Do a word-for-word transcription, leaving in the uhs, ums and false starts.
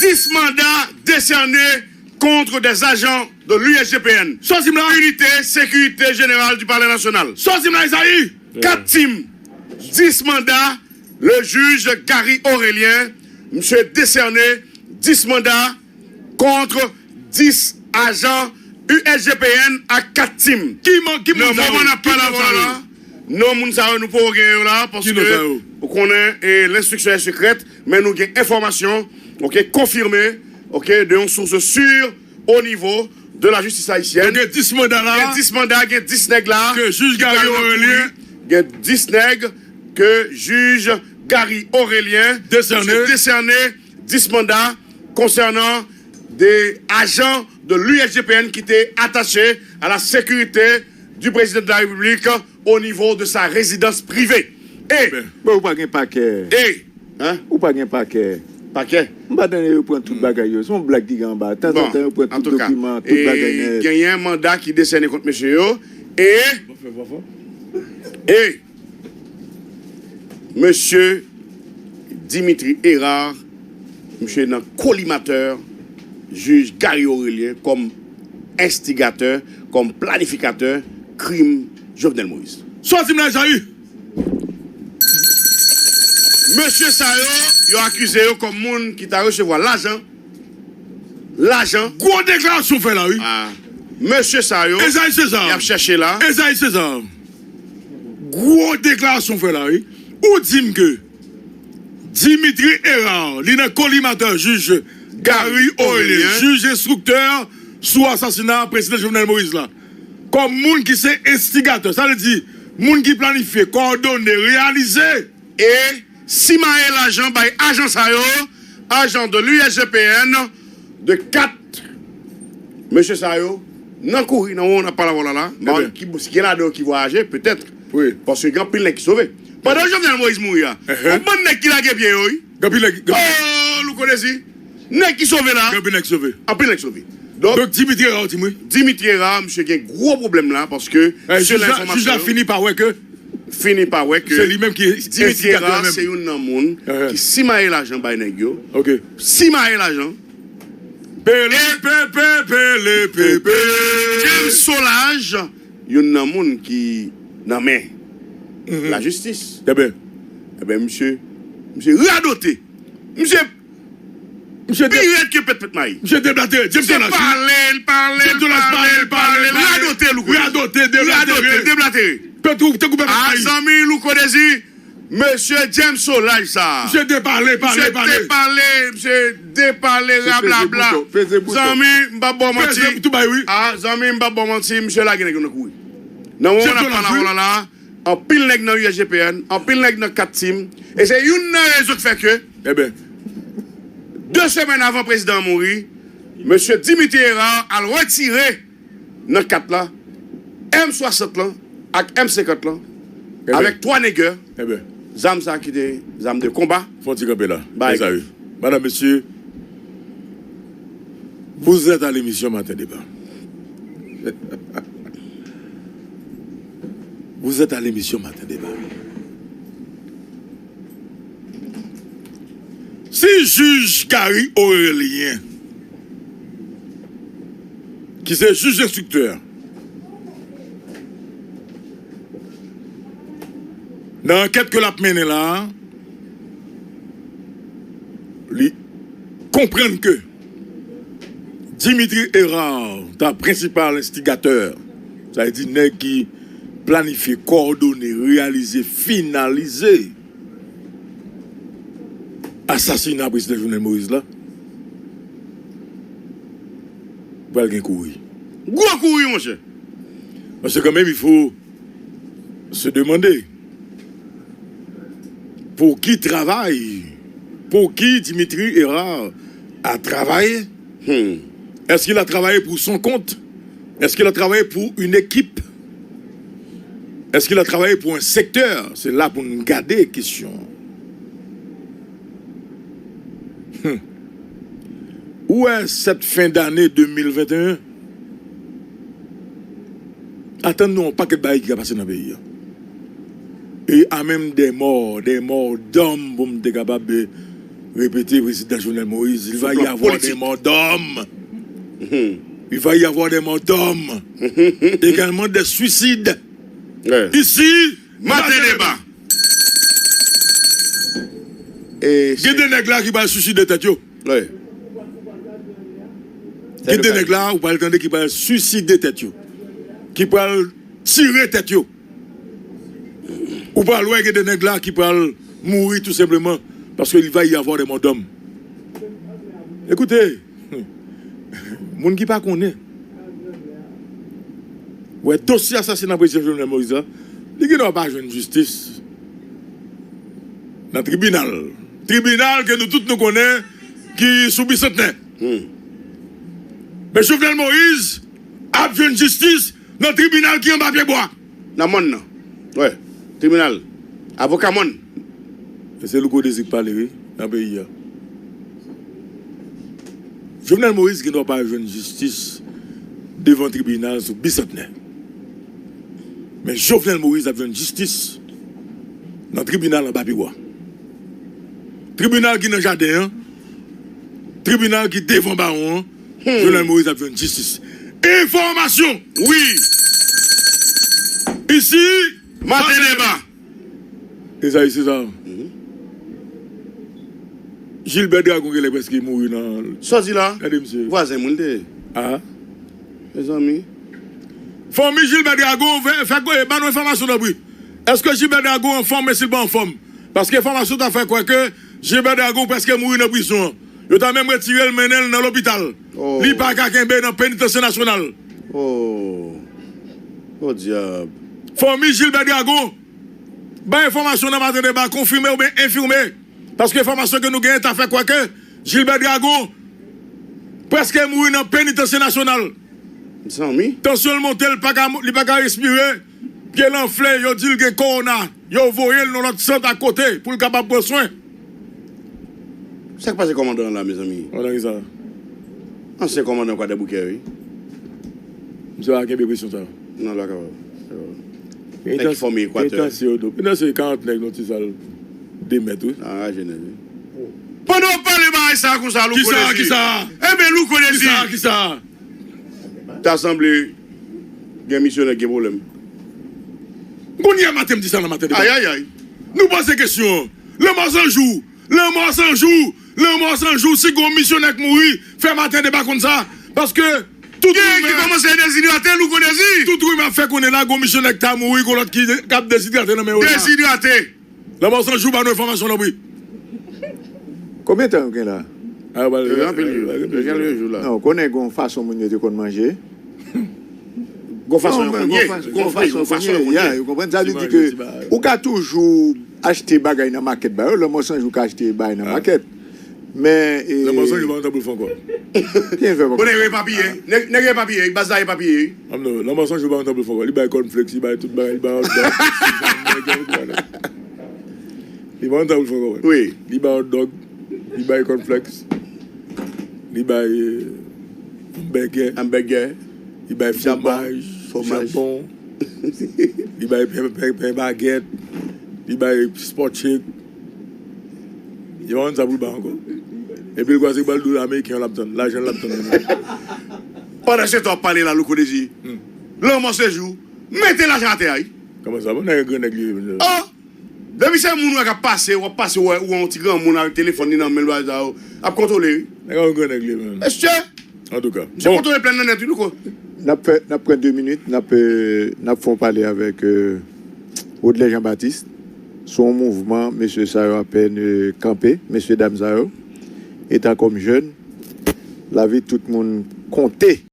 Dix mandats décernés contre des agents de l'U S G P N. Sa w di m la? Unité Sécurité Générale du Palais National. Sa w di m la, Ezayi? Kat tim, dix mandats, le juge Gary Aurélien, misye desène dix mandats contre dix agents U S G P N ak kat tim. Ki man, ki moun sa yo? Nan moman n ap pale avè w la, non moun sa yo nou poko gen yo la, paske ou konnen, e, l'instruction est secrète, men nou gen enfòmasyon, oke, konfime, oke, de yon source sûre au niveau de la justice haïtienne. Donk, gen dis manda la. Gen dis manda, gen dis nèg la. Ke jij Gary Aurélien. Gen dis nèg ke jij Gary Aurélien desène dis manda konsènan de ajan de l'U S G P N ki te atache à la sécurité du président de la République au niveau de sa résidence privée. E, men ou pa gen pakè. E, hein? Ou pa gen pakè. Pakè? M pa tande yo pran tout bagay yo. Se yon blag ki gen anba. Tanzantan, yo pran tout dokiman, tout bagay nèt. Genyen manda ki desène kont mesye yo. E, e, mesye Dimitri Hérard, misye nan kolimatè jij Gary Aurélien kòm enstigatè, kòm planifikatè krim Jovenel Moïse. Sa w di m la, Ezayi? Mesye sa yo, yo akize yo kòm moun ki ta resevwa lajan. Lajan. Gwo deklarasyon w fè la, wi. Ah. Mesye sa yo, Ezayi Seza, y ap chèche la. Ezayi Seza. Gwo deklarasyon w fè la, wi. Ou di m ke Dimitri Hérard, li nan kolimatè jij Gary Aurélien, jij enstriktè sou asasina prezidan Jovenel Moïse la. Kòm moun ki se enstigatè, sa vle di moun ki planifye, kòdone, reyalize. E simaye lajan bay ajan sa yo, ajan de l'U S G P N, de kat mesye sa yo nan kouri, nan moman n ap pale avè w la la. M pa konn ki, si gen ladan yo ki vwayaje, petèt. Wi. Paske gen anpil nèg ki sove. Pandan Jovenel Moïse mouri a, yon bann nèg ki lage pye yo, wi. Gen anpil nèg, gen anpil nèg. Oh, Louko Dezi. Nèg ki sove la. Gen anpil nèg ki sove. Anpil nèg sove. Donk, Dimitri Hérard, ou di m, wi. Dimitri Hérard, misye gen gwo pwoblèm la, paske, eh, se jij la, jij la fini pa wè ke, fini pa wè ke se li menm ki enstigatè menm. Dimitri Hérard se youn nan moun ki simaye lajan bay nèg yo. Ok. Simaye lajan. Pele, pe, pe, pele, pe, pe. James Solages, youn nan moun ki nan men lajistis. Ebyen. Ebyen, misye, misye radote. Misye, misye pi rèd ke pèt pèt mayi. Misye deblatere. James Solages, wi. Pale, l pale, l pale, l pale, l radote, Louko. Radote, deblatere. Radote, deblatere. Tankou pèt mayi. Ah, zanmi Louko Dezi, mesye James Solages sa. Misye depale, pale, pale. Misye depale, misye depale, rablabla. Peze bouton, peze bouton. Zanmi, m p ap ba w manti. Peze bouton, bay, wi. Ah, zanmi, m p ap ba w manti, misye lage nèg yo nan kouri. Nan moman n ap pale avè w la la, anpil nèg nan U S G P N, anpil nèg nan kat tim. E se youn nan rezon k fè ke, ebyen, de semèn avan prezidan an mouri, mesye Dimitri Hérard al retire nan kat la, M swasant lan ak M senkant lan, ebyen, avèk twa nèg, ebyen, zam sa ki te zam de konba. Fè yon ti kanpe la. Bay. Mezanmi, madam, mesye, vous êtes à l'émission Matin Débat. Vous êtes à l'émission Matin Débat. Si jij Gary Aurélien, ki se jij enstriktè, nan ankèt ke l ap mennen la, li konprann ke Dimitri Hérard ta prensipal enstigatè, sa vle di nèg ki planifye, kowòdone, reyalize, finalize asasina prezidan Jovenel Moïse la, pral gen kouri. Gwo kouri, monchè. Paske kanmenm, il faut se demander pour qui travaille, pour qui Dimitri Hérard a travaillé. Hmm. Est-ce qu'il a travaillé pour son compte? Est-ce qu'il a travaillé pour une équipe? Est-ce qu'il a travaillé pour un secteur? Se la pou n gade kesyon. Hmm. Ou wè, cette fin d'année deux mille vingt et un, atann nou yon pakèt bagay ki ka pase nan peyi a. E à même des morts, des morts d'hommes, pou m te kapab, eh, Répéter, président Jovenel Moïse, il va y avoir des morts d'hommes. Il va y avoir des morts d'hommes. Également des suicides. Ici, maten deba. Gen de nèg la ki pral siside tèt yo. Gen de nèg la, ou pral tande ki pral siside tèt yo. Ki pral tire tèt yo. Ou pral wè gen de nèg la ki pral mouri tou senpleman paske il va y avoir des morts d'hommes. Ekoute, moun ki pa konnen, wè dosye asasina prezidan Jovenel Moïse la, li gen dwa pa jwenn jistis nan tribinal. Tribinal ke nou tout nou konnen ki sou Bisantnè. Men Jovenel Moïse ap jwenn jistis nan tribinal ki anba pyebwa. Nan mòn nan. Wi. Tribinal. Avoka mòn. E se Louko Dezi k pale, wi, nan peyi a. Jovenel Moïse gen dwa pa jwenn jistis devan tribinal sou Bisantnè. Men Jovenel Moïse ap jwenn jistis nan tribinal anba pyebwa. Tribinal ki nan jaden an, tribinal ki devan bawon an, Jovenel Moïse ap jwenn jistis. Enfòmasyon! Wi! Isi, maten deba! E sa isi sa. Gilbert Dragon genlè prèske mouri nan. Sa w di la? Gade misye. Vwazen mwen li te ye. Ah. Mezanmi. Fanmi Gilbert Dragon, fè, fè, ba nou enfòmasyon tanpri. Èske Gilbert Dragon anfòm, e si l pa anfòm? Paske enfòmasyon ta fè kwè ke Gilbert Dragon prèske mouri nan prizon an. Yo ta menm retire l, mennen l nan lopital. Li pa ka kenbe nan penitansye nasyonal. Oh. Oh, dyab. Fanmi Gilbert Dragon, bay enfòmasyon nan maten deba, konfime oubyen enfime. Paske enfòmasyon ke nou genyen ta fè kwè ke Gilbert Dragon prèske mouri nan penitansye nasyonal. Mezanmi. Tansyon l monte, l pa ka, li pa ka respire. Pye l anfle, yo di l gen kowona. Yo voye l nan lòt sant akote pou l kapab pran swen. Sa k pase kòmandan an la, mezanmi? Kòmandan ki sa? Ansyen kòmandan Kwadèboukè, wi. Misye pa kenbe presyon sa. Non, la kapab. Nèg ki fòme Ekwatè. Penitansye yo do. Penitansye karant nèg nan ti sal de mèt, wi. Anraje nèg, wi. Pandan w ap pale bagay sa konsa, Louko Dezi. Kisa, kisa? Enben, Louko Dezi. Kisa, kisa? Ta sanble gen misyonè gen pwoblèm. Kounye a maten m di sa nan maten deba. Ayayay. Nou poze kesyon an. Lanmò san jou. Lanmò san jou. Lanmò san jou. Si gon misyonè k mouri, fè maten deba konn sa. Paske tout rimè ki kòmanse dezidrate, Louko Dezi. Tout rimè ap fè konnen la, gon misyonè k ta mouri, gon lòt ki de-, k ap dezidrate nan men yo la. Dezidrate. Lanmò san jou, ba nou enfòmasyon, tanpri. Konbyen tan yo gen la? Yo gen anpil jou. Yo gen anpil jou la. Non, ou konnen gon fason moun yo te konn manje. Gon fason yo konn ye. Gon fason yo konn ye. Ya, ou konprann? Sa vle di ke ou ka toujou achte bagay nan makèt ba yo. Lanmò san jou ka achte bagay nan makèt. Men, e, Lanmò san jou pa konn tan pou l fè ankò. Ki fè pa konn tan? Bon, nèg yo epapiye. Nèg, nèg yo epapiye. Baz la epapiye, wi. Lanmò san jou pa konn tan pou l fè ankò. Li bay cornflakes, li bay tout bagay, li bay hot dog. Li pa konn tan pou l fè ankò. Wi. Li bay hot dog, li bay cornflakes, li bay, e, hamburger. Hamburger. Li bay fwomaj, fwomaj. Janbon. Li bay pen, pen, pen bagèt. Li bay sport shake. Li pa konn sa pou l bay ankò. Epi l kwè se bal dou ameriken an l ap tann, lajan l ap tann. Pandan se tan w ap pale la, Louko Dezi. Lanmò san jou, mete lajan atè a, wi. Kòman sa? Bon, nèg grann nèg li ye. Oh! Depi se moun w wè k ap pase, w ap pase, w wè, w wè yon ti granmoun avèk telefòn li nan men l, bagay sa yo, ap kontwole, wi. Nèg la yon grann nèg li ye menm. Mesye! Antouka. Misye kontwole plèn nan nèt, wi, Louko. N ap fè, n ap pran de minit, n ap, e, n ap fè yon pale avèk, e, Rodlè Jean Baptiste sou yon mouvman mesye sa yo apèn, e, kanpe, mesye dam sa yo, etan kòm jèn, lavi tout moun konte.